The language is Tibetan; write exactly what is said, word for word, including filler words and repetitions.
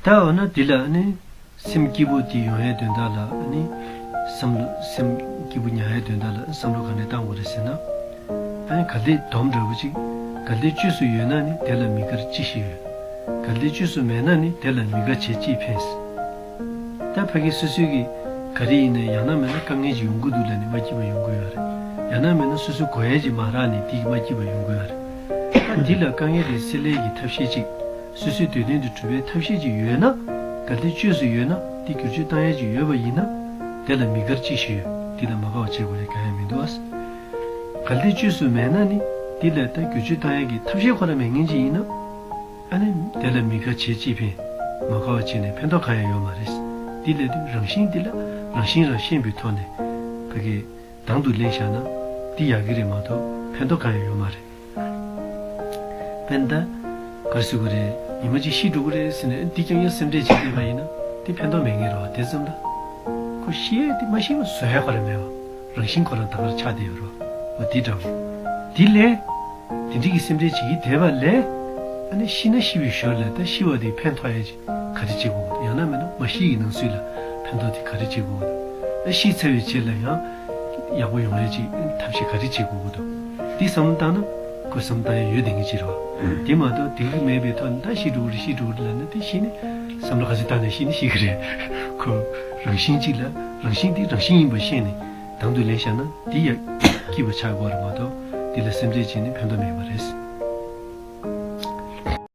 ད་འོ་ན་འདི་ལ་ནི་སེམས་སྐྱིད་པོ་དེ་ཡོང་ཡའི་དོན་དག་ལ་ནི་བསམ་བློ་སེམས་སྐྱིད་པོ་ཉར་ཡའི་དོན་དག་ལ་བསམ་བློ་ག་འདྲ་བཏང་དགོས་རེད་ཟེར་ན། ཨ་ནི་གལ་ཏེ་སྡོམ་འདྲ་པོ་ཅིག་གལ་ཏེ་བཅོས་སུ་ཡོད་ན་ནི་དེ་ལ་མི་དགར་ཅི་ཞིག་ཡོད། གལ་ཏེ་བཅོས་སུ་མེད་ན་ནི་དེ་ལ་མི་དགའ་བྱས་ཅི་ཕན། ད་ཕ་གི་སོ་སོའི་གི་ག་རེ་ཡིན་ན་ཡང་ན་མེད་ན་དཀའ་ངལ་ཅིག་ཡོང་གི་འདུག་ལབ་ནས་མ་སྐྱིད་པ་ཡོང་གི་ཡོད་རེད། ཡང་ན་མེད་ན་སོ་སོ་དགོས་ཡས་ཅིག་མ་རག་ནས་དེ་གི་མ་སྐྱིད་པ་ཡོང་གི་ཡོད་རེད། ད་འདི་ལ་དཀའ་ངལ་དེ་སེལ་ཡས་ཀྱི་ཐབས་ཤེས་ཅིག་སོ་སོའི་འདོད་དོན་དེ་འགྲུབ་པའི་ཐབས་ཤེས་ཅིག་ཡོད་ན། གལ་ཏེ་བཅོས་སུ་ཡོད་ན་དེ་བསྒྱུར་བཅོས་བཏང་ཡས་ཅིག་ཡོད་པ་ཡིན་ན། དེ་ལ་མི་དགར་ཅི་ཞིག་ཡོད། དེ་ལ་མ་དགའ་བ་བྱེད་དགོས་ཡས་གང་ཡང་མི་འདུག་ཨ། གལ་ཏེ་བཅོས་སུ་མེད་ན་ནི་དེ་ལ་ད་བསྒྱུར་བཅོས་བཏང་ཡས་ཀྱི་ཐབས་ཤེས་ཁོ་རང་མེད་མཁན་ཅིག་ཡིན་ན། ཨ་ནི་དེ་ལ་མི་དགའ་བྱས་ཅི་ཕན། མ་དགའ་བ་བྱས་ནས་ཕན་ཐོགས་གང་ཡང་ཡོད་མ་རེད། དེ་ལས་དེ་རང་བཞིན་དེ་ལ་རང་བཞིན་རང་ཤེས་པའི་ཐོག་ནས་ཕ་གི་དང་དུ་ལེན་བཞག་ན་དེ་ཡག་གི་རེད་མ་གཏོགས་ཕན་ཐོགས་གང་ཡང་ཡོད་མ་རེད། དཔེར་ན་ད་ག་རེ་ཟེར་དགོས་རེད། ཉི་མ་གཅིག་ཤི་འགྲོ་གི་རེད་ཟེར་ནས་འདི་རྐྱང་རྐྱང་སེམས་ཁྲལ་བྱེད་བསྡད་པ་ཡིན་ན་དེ་ཕན་ཐོགས་མེད་ངེས་རེད་བ། དེ་ཙམ་ལ་ཁོ་ཤི་ཡས་དེ་མ་ཤི་བ་བཟོ་ཡས་ཁོ་རང་མེད་བ། རང་བཞིན་ཁོ་རང་ད་གར་ཆགས་བསྡད་ཡོད་རེད་བ། འོ་དེ་འདྲ་བོ། དེ་ལས། དེ་འདྲའི་གི་སེམས་ཁྲལ་བྱེད་ཀྱི་བསྡད་པ་ལས། ཨ་ནི་ཤི་ན་ཤི་བའི་ཞོར་ལ་ད་ཤི་བ་དེ་ཕན་ཐོགས་ཡ་ཅིག་ག་རེ་བྱེད་དགོས་འདུག་ཡང་ན་མིན་ན་མ་ཤི་ཡི་ནང་ཚུད་ལ་ཕན་ཐོགས་དེ་ག་རེ་བྱེད་དགོས་འདུག་ཨ་ཤི་ཚར་བའི་རྗེས་ལ་ཡང་ཡག་པོ་ཡོང་ཡ་ཅིག་ཐབས་ཤེས་ག་རེ་བྱེད་དགོས་འདུག་དེ་བསམ་བློ་བཏང་ན་ཁོ་བསམ་བློ་བཏང་ཡ་ཡོད་དེ་ངེས་ཅི་རེད་བ། དེ་མ་གཏོགས་དེ་གི་མེད་པའི་ཐོག་ནས་ད་ཤི་འགྲོ་གི་རེད་ཤི་འགྲོ་གི་རེད་ལབ་ན་དེ་ཤི་ནས་བསམ་བློ་ག་ཚོད་བཏང་ནས་ཤི་ནས་ཤི་གི་རེད། ཁོ་རང་བཞིན་གཅིག་ལ་རང་བཞིན་དེ་རང་བཞིན་ཡིན་པ་ཤེས་ནས་དང་དུ་ལེན་བཞག་ན་དེ་ཡ་སྐྱིད་པ་ཆགས་དགོས་རེད་མ་གཏོགས་དེ་ལ་སེམས་ཁྲལ་བྱས་ནས་ཕན་ཐོགས་མེད་པ་རེད།